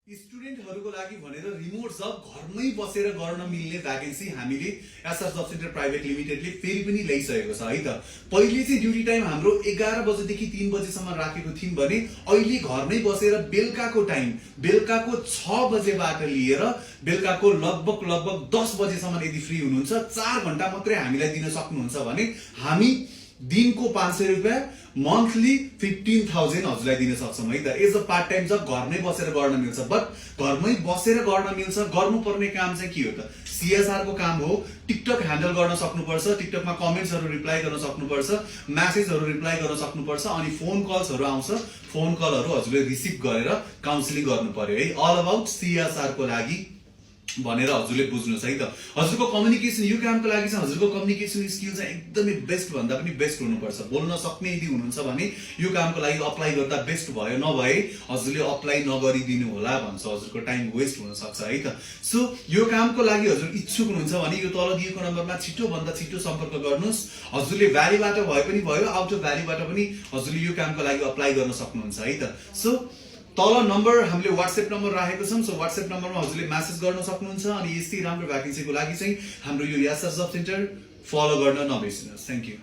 स्टुडेन्टहरुको लागि भनेर रिमोट जब घरमै बसेर गर्न मिल्ने भ्याकेन्सी हामीले एसआर जब सेन्टर प्राइभेट लिमिटेडले फेरि पनि ल्याइसकेको छ है त। पहिले चाहिँ ड्युटी टाइम हाम्रो 11 बजेदेखि 3 बजेसम्म राखेको थियौं भने अहिले घरमै बसेर बेलुकाको टाइम बेलुकाको 6 बजेबाट लिएर बेलुकाको लगभग 10 बजेसम्म यदि फ्री हुनुहुन्छ 4 घण्टा मात्रै हामीलाई दिन सक्नुहुन्छ भने हामी दिनको 500 रुपैयाँ मन्थली 15,000 हजुरलाई दिन सक्छौं है त। एज अ पार्ट टाइम जब घरमै बसेर गर्न मिल्छ, बट घरमै बसेर गर्न मिल्छ। गर्नुपर्ने काम चाहिँ के हो त? सीएसआर को काम हो। टिकटक ह्यान्डल गर्न सक्नुपर्छ, टिकटकमा कमेन्ट्सहरु रिप्लाई गर्न सक्नुपर्छ, मेसेजहरु रिप्लाई गर्न सक्नुपर्छ, अनि फोन कल्सहरु आउँछ, फोन कलहरु हजुरले रिसिभ गरेर काउन्सिलिङ गर्नु पर्यो है। अल अबाउट सीएसआर को लागि भनेर हजुरले बुझ्नुस् है त। हजुरको कम्युनिकेसन यो कामको लागि चाहिँ हजुरको कम्युनिकेसन स्किल चाहिँ एकदमै बेस्ट भन्दा पनि बेस्ट हुनुपर्छ। बोल्न सक्ने यदि हुनुहुन्छ भने यो कामको लागि अप्लाई गर्दा बेस्ट भयो, नभए हजुरले अप्लाई नगरिदिनु होला भन्छ, हजुरको टाइम वेस्ट हुन सक्छ है त। सो यो कामको लागि हजुर इच्छुक हुनुहुन्छ भने यो तल दिएको नम्बरमा छिटो भन्दा छिटो सम्पर्क गर्नुस्। हजुरले भ्यालीबाट भए पनि भयो, आउट अफ भ्यालीबाट पनि हजुरले यो कामको लागि अप्लाई गर्न सक्नुहुन्छ है त। सो तल नम्बर हामीले व्हाट्सएप नम्बर राखेको छौं। सो व्हाट्सएप नम्बरमा हजुरले मेसेज गर्न सक्नुहुन्छ। अनि यस्तै राम्रो भ्याकेन्सीको लागि चाहिँ हाम्रो यो एसआर जब सेन्टर फलो गर्न नबिर्सनुहोस्। Thank you.